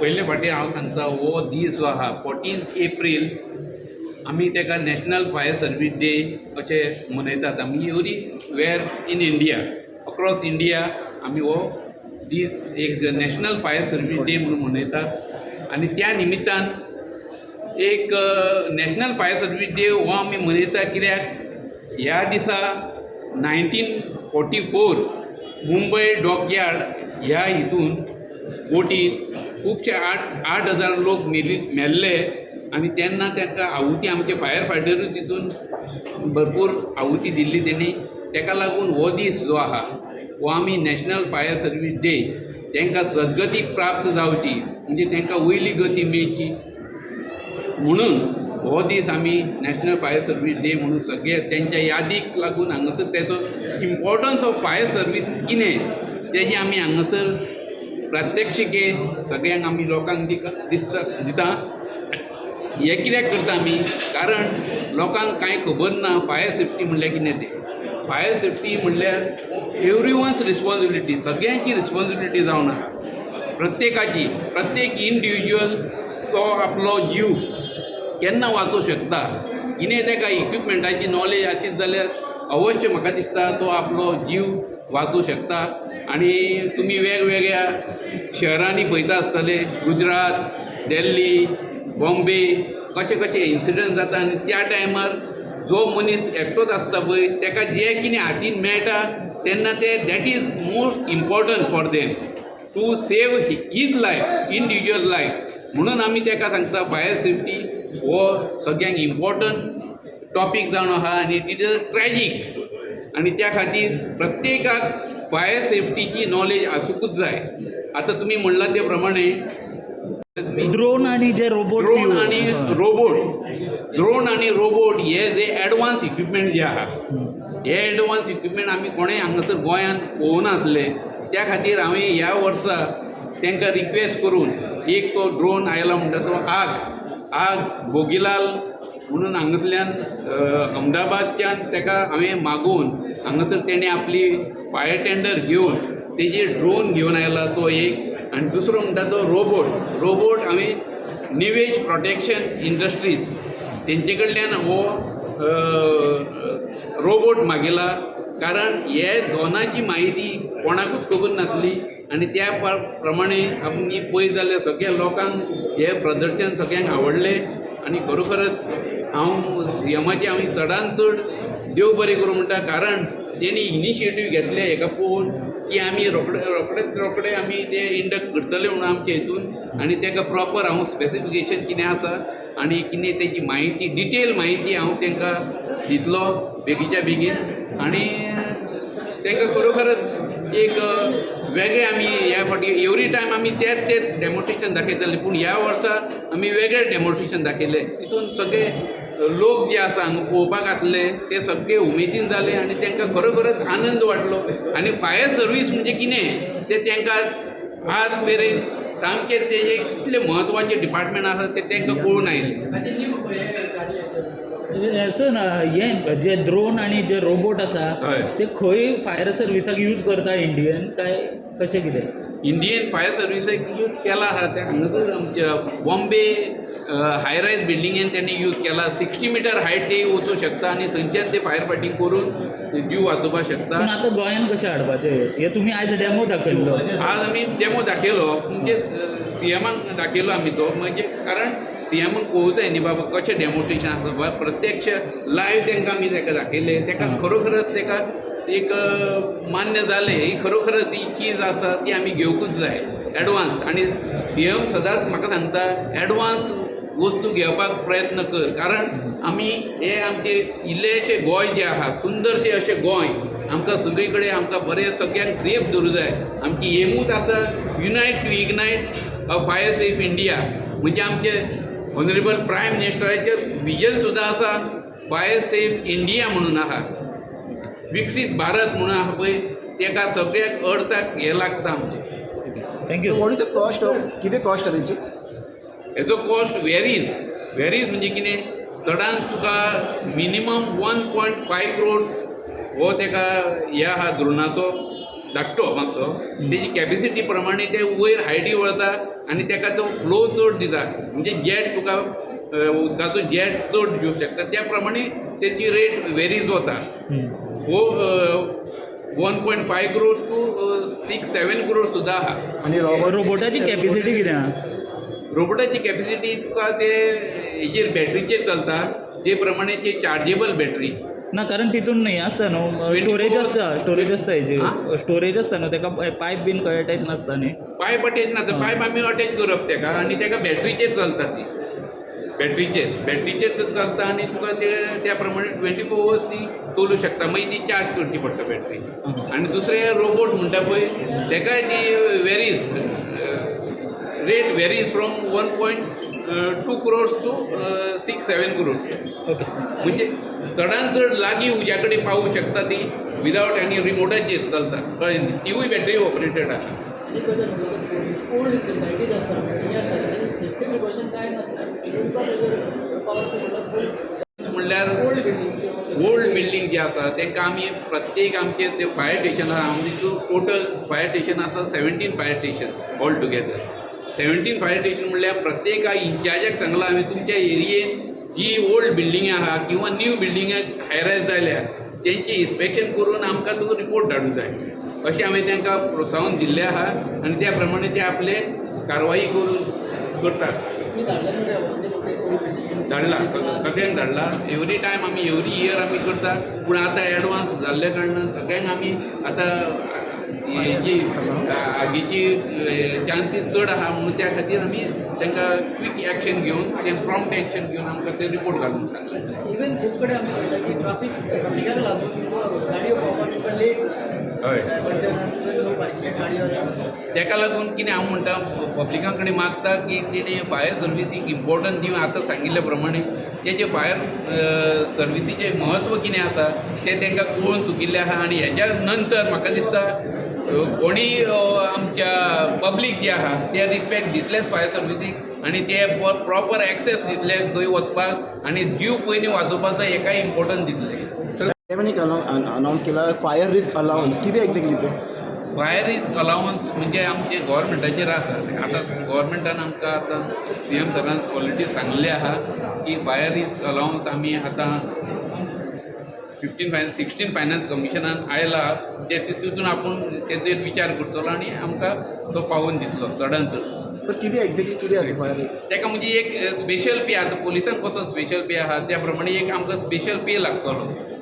पयले फावटी हांव सांगता, हो दीस जो आहा 14 एप्रील, आमी ताका नॅशनल फायर सर्वीस डे अशें मनयतात. आमी everywhere in India, across India आमी हो दीस एक नॅशनल फायर सर्वीस डे म्हणून मनयतात. आनी त्या निमित्तान एक नॅशनल फायर सर्वीस डे हो आमी मनयता, कित्याक ह्या दिसा 1944 मुंबय डॉकयार्ड ह्या हितून बोटीन खुबशे 8,000 लोक मेल्ले आनी तेन्ना तांकां आहुती आमचे फायर फायटरूय तितून भरपूर आहुती दिल्ली तेणी. ताका लागून हो दीस जो आहा हो आमी नॅशनल फायर सर्वीस डे, तांकां सद्गती प्राप्त जावची, म्हणजे तांकां वयली गती मेळची म्हणून हो दीस आमी नॅशनल फायर सर्वीस डे म्हणून सगळे तेंच्या यादीक लागून हांगासर तेचो इम्पॉर्टन्स ऑफ फायर सर्वीस कितें तेजें आमी हांगासर प्रात्यक्षिके सगळ्यांक आमी लोकांक दिसता दिता. हें कित्याक करता आमी? कारण लोकांक कांय खबर ना फायर सेफ्टी म्हणल्यार कितें तें. फायर सेफ्टी म्हणल्यार एवरी वन्स रिस्पॉन्सिबिलिटी, सगळ्यांची रिस्पॉन्सिबिलिटी जावन आहा प्रत्येकाची. प्रत्येक इंडिविज्युअल तो आपलो जीव केन्ना वाचोवंक शकता. कितें ताका इक्विपमेंटाची नॉलेज आसीत जाल्यार अवश्य म्हाका दिसता तो आपलो जीव वाचोवंक शकता. आनी तुमी वेगवेगळ्या शहरांनी पळयता आसतले, गुजरात, दिल्ली, बॉम्बे, कशे कशे इन्सिडंट जाता आनी त्या टायमार जो मनीस एकटोच आसता पळय, ताका जें कितें हातीन मेळटा तेन्ना ते that is most important for them to save his life, individual life. म्हणून आमी ताका सांगता, फायर सेफ्टी हो सगळ्यांक इम्पॉर्टंट टॉपीक जावन आहा आनी it is a tragic आनी त्या खातीर प्रत्येकाक फायर सेफ्टीची नॉलेज आसुंकूच जाय. आतां तुमी म्हणलां ते प्रमाणे ड्रोन आणि जे रोबोट. ड्रोन आणि रोबोट, ड्रोन आणि रोबोट हे जे एडवान्स इक्विपमेंट जे आहा, हे एडवान्स इक्विपमेंट आमी कोणेय हांगासर गोंयांत पळोवनासले. त्या खातीर हांवें ह्या वर्सा तांकां रिक्वेस्ट करून एक तो ड्रोन आयला म्हणटा तो आग आग भोगीलाल म्हणून हांगासल्यान अहमदाबादच्यान ताका हांवें मागोवन हांगासर तेणें आपली फायर टेंडर घेवन तेजी ड्रोन घेवन आयला तो एक. आनी दुसरो म्हणटा तो रोबोट. रोबोट हांवें निवेज प्रोटेक्शन इंडस्ट्रीज तेंचे कडल्यान हो रोबोट मागयला, कारण हे दोनाची म्हायती कोणाकूच खबर नासली. आनी त्या प्रमाणे आमी पळयत जाल्यार सगळ्या लोकांक हें प्रदर्शन सगळ्यांक आवडलें. आनी खरोखरच हांव सीएमाची आमी चडान चड देव बरें करूं म्हणटा, कारण तेणी इनिशिएटीव घेतले हेका पळोवन की आमी रोखडे रोखडेच रोखडे आमी ते इंडक्ट करतले म्हणून आमच्या हितून. आनी ताका प्रॉपर हांव स्पेसिफिकेशन कितें आसा आनी कितें तेजी म्हायती, डिटेल म्हायती हांव तांकां दितलो बेगीच्या बेगीन. आनी तांकां खरोखरच एक वेगळें आमी ह्या फावटी, एवरी टायम आमी तेच तेच डेमॉन्स्ट्रेशन दाखयताले, पूण ह्या वर्सा आमी वेगळें डेमॉन्स्ट्रेशन दाखयलें. तितून सगळे लोक जे आसा हांगा पळोवपाक आसले ते सगळे उमेदीन जाले आनी तांकां खरोखरच आनंद वाटलो. आनी फायर सर्वीस म्हणजे कितें तें तांकां आज मेरेन सामकें तेजें कितलें म्हत्वाचें डिपार्टमेंट आसा तें तांकां कळून आयलें. सर, हे जे ड्रोन आणि जे रोबोट आसा, ते खंय फायर सर्विसाक यूज करता इंडियन, काय कशें कितें? इंडियन फायर सर्विसाक यूज केला आहा. ते हांगासर आमच्या बॉम्बे हाय रायज बिल्डिंगेन तेणी यूज केला. 60 मिटर हायट ते वचूं शकता आनी थंयच्यान ते फायर फायटींग करून जीव वाचोवपाक शकता. पूण आतां गोंयान कशें हाडपाचें? हे तुमी आयज डेमो दाखयल्लो. आज आमी डेमो दाखयलो, म्हणजे सीएमाक दाखयलो आमी तो, म्हणजे कारण सीएमाक पळोवंक जाय न्ही बाबा कशें डेमॉन्स्ट्रेशन आसा. बाबा प्रत्यक्ष लायव्ह तांकां आमी ताका दाखयलें. ताका खरोखरच ताका एक मान्य जालें, ही खरोखरच ही चीज आसा ती आमी घेवकूच जाय एडवान्स. आनी सीएम सदांच म्हाका सांगता, एडवान्स वस्तू घेवपाक प्रयत्न कर, कारण आमी हे आमचे इल्लेशें गोंय जें आहा, सुंदरशें अशें गोंय, आमकां सगळी कडेन आमकां बरें सगळ्यांक सेफ दवरूं जाय. आमची एमूच आसा unite to ignite a fire safe India. म्हणजे आमचे ऑनरेबल प्रायम मिनिस्टराचें विजन सुद्दां आसा, फायर सेफ इंडिया म्हणून आहा, विकसीत भारत म्हणून आहा पळय, तेका सगळ्याक अर्थाक हें लागता आमचें. Thank you. What is the cost of, कितें कॉस्ट आसा तेची? हेजो कॉस्ट वेरीज. वेरीज म्हणजे कितें, चडान तुका मिनिमम 1.5 क्रोर्स हो तेका हे आहा ड्रोनाचो. धाकटो मातसो, तेजी कॅपेसिटी प्रमाणे ते वयर हायटी वता आनी तेका तो फ्लो चड दिता, म्हणजे जेट तुका उदकाचो जेट चड दिवंक शकता. त्या प्रमाणे तेची रेट वेरीज वता. 1.5 crores to 6-7 crores सुद्दां आहा. आनी रोबोट? रोबोटाची कॅपेसिटी कितें आहा? रोबोटाची कॅपेसिटी तुका ते हेजेर बॅटरीचेर चलता, ते प्रमाणे ते चार्जेबल बॅटरी. ना, कारण तितून हें आसता न्हू, स्टोरेज आसता, स्टोरेज आसता. आं? हेजी स्टोरेज आसता न्हू, तेका पायप बीन खंय अटॅच नासता न्ही? पायप अटॅच ना, तर पायप आमी अटॅच करप तेका आनी तेका बॅटरीचेर चलता ती, बॅटरीचेर चलता आनी तुका ते त्या प्रमाणे 24 अवर्स ती चलूं शकता. मागीर ती चार्ज करची पडटा बॅटरी. आनी दुसरें रोबोट म्हणटा पळय, तेकाय ती varies, rate varies from 1.2 crores to 6-7 crores. म्हणजे चडान चड लागीं उज्या कडेन पावूंक शकता ती विदावट आनी रिमोटाचेर चलता, कळ्ळें न्ही? तिवूय बॅटरी ऑपरेटेड आसा. आनी पळयता, ओल्ड सोसायटीज आसता, बिल्डिंग आसता, तेंचे सेफ्टी प्रिकॉशन कांय नासता. तुका पावस फूल म्हणल्यार ओल्ड बिल्डिंग्स. ओल्ड बिल्डींग जे आसा तांकां आमी प्रत्येक आमचे ते फायर स्टेशन आसा, आमचे टोटल फायर स्टेशन आसा 17 fire station all together. 17 fire station म्हणल्यार प्रत्येका इन्चार्जाक सांगलां हांवें, तुमच्या एरियेन जी ओल्ड बिल्डिंग आहा किंवा न्यू बिल्डिंगां हायरायज जाल्या तेंचें इन्स्पेक्शन करून आमकां तुका रिपोर्ट धाडूंक जाय, अशें हांवें तांकां प्रोत्साहन दिल्लें आहा आनी त्या प्रमाणे ते आपले कारवाई करून करतात. मी धाडला तुमच्या ओल्ड बिल्डिंग? धाडला, सगळ्यांक धाडला. एवरी टायम आमी, एवरी इयर आमी करता, पूण आतां एडवान्स जाल्ल्या कारणान सगळ्यांक आमी आतां हेजी आगीची चान्सीस चड आहा म्हणून त्या खातीर आमी तांकां क्वीक एक्शन घेवन, ते प्रॉम्प्ट एक्शन घेवन आमकां ते रिपोर्ट घालूंक सांगलें. इवन खूब कडेन आमी पळयता की ट्राफिकाक लागून गाडयो पावपाक तुका लेट. नो पार्किंग गाडयो आसता. तेका लागून कितें हांव म्हणटा, पब्लिका कडेन मागता की तेणी फायर सर्विसीक इम्पोर्टन्स दिवन, आतां सांगिल्ल्या प्रमाणे तेजें फायर सर्विसीचें म्हत्व कितें आसा तें तांकां कळून चुकिल्लें आहा. आनी हेज्या नंतर म्हाका दिसता कोणीय आमच्या पब्लीक जे आहा ते रिस्पेक्ट दितलेच फायर सर्विसीक आनी ते प्रॉपर एक्सेस दितले खंय वचपाक आनी जीव पयलीं वाचोवपाचो हेकाय इम्पोर्टन्स दितले. सर, एक अनाउन्स केला फायर रिस्क अलावन्स, कितें एक्झॅक्टली तें? फायर रिस्क अलावन्स म्हणजे आमचे गोवोरमेंटाचेर आसा. आतां गोवोरमेंटान आमकां आतां सीएम सरान ऑलरेडी सांगलें आहा की फायर रिस्क अलावन्स आमी आतां 15 फायनान्स, 16 फायनान्स कमिशनान आयला ते तितून आपूण तेजेर विचार करतलो आनी आमकां तो पावोवन दितलो चडान चड. पण कितें एक्झॅक्टली, कितें आसा फायर रिस्क? ताका म्हणजे एक स्पेशल पे, आतां पुलिसांक कसो स्पेशल पे आहा त्या प्रमाणे एक आमकां स्पेशल पे लागतलो.